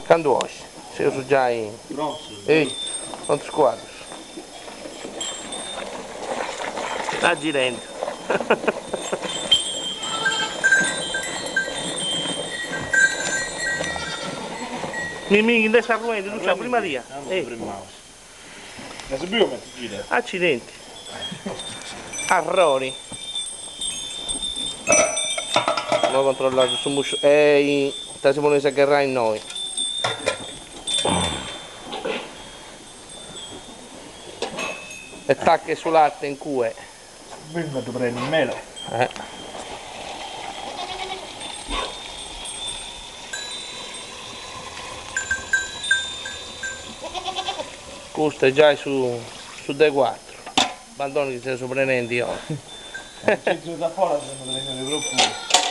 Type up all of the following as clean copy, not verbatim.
Candu 'ois, seus giai Ei, prontus cuaddus. Ah girendi. Mi mi chi nd'est arruendi, Lucia, prima dia. Accidenti. Arrori. Imoi controllaus su musciu. Ei, ita si poneus a gherrai innoi. E tacche su latte in cue. Binu ddu prenit meda. Eh. Custu est giai su su de cuatru bandoni chi seus prenendi oi.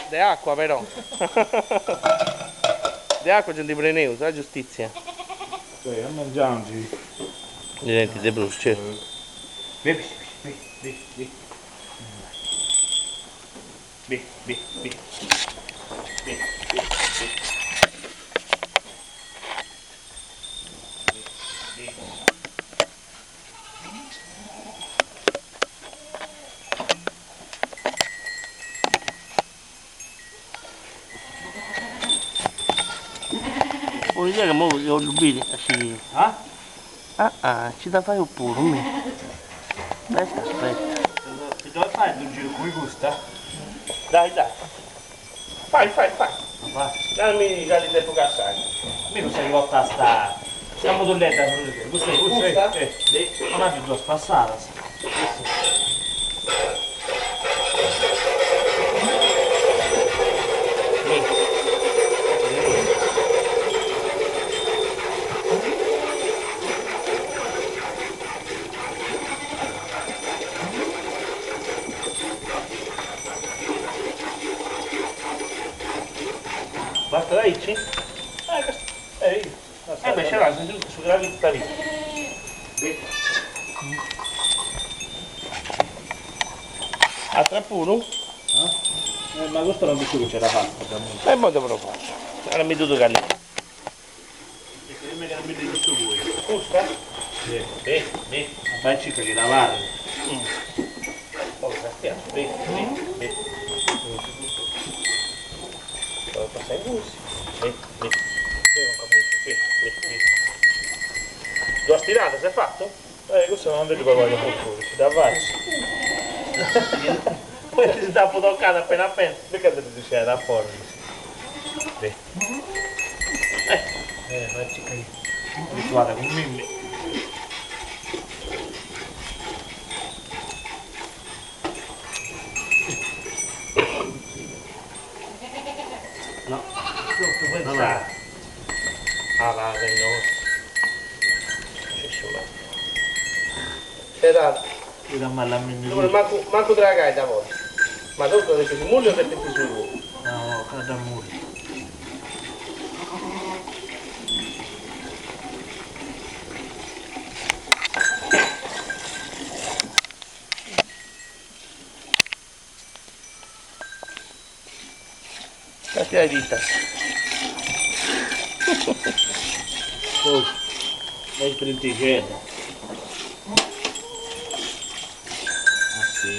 De acua però. De acua gei ndi preneus, a giustizia. Ndi tenit de prus, certu. Un'idea ca imoi 'ollu biri a si. Ah ah nci dda fai opuru mi. Aspetta aspetta. Ti ddu fai unu giru cun custa? Dai dai. Fai fai fai. Narami cali depu cassai. Mi cussa chi portasta sa mudulledda custa Custa? Donaddi duas passadas. Bastat aici? Eh beh, c'era su gravittu lì. Atra puru? Eh, ma custu non biu chi c'era fatta. E imoi ddu provu. Narami tui cali. Custa? Sì. Beh, beh. Vai circa chi la parri. Poi castiaus, beh, beh, beh. Poi passai cussu. Beh, beh. Duas tiradas est fatu? Eh, cussa non ddu pagu totu, ci dda fai. Poi si dd'apu tocada appena appena. Mica ddu dd'isciat a porri. Beh. Eh. Eh, vai circa chi. Abituada cun mimmi. No. Totu pensat. Ah, va, che no. Serada. Mancu, mancu tragai da poi. Ma totu depis mulli o depis solu? No, cada mulli. Castia is titas. Oh, est brintixedda. Ah sì.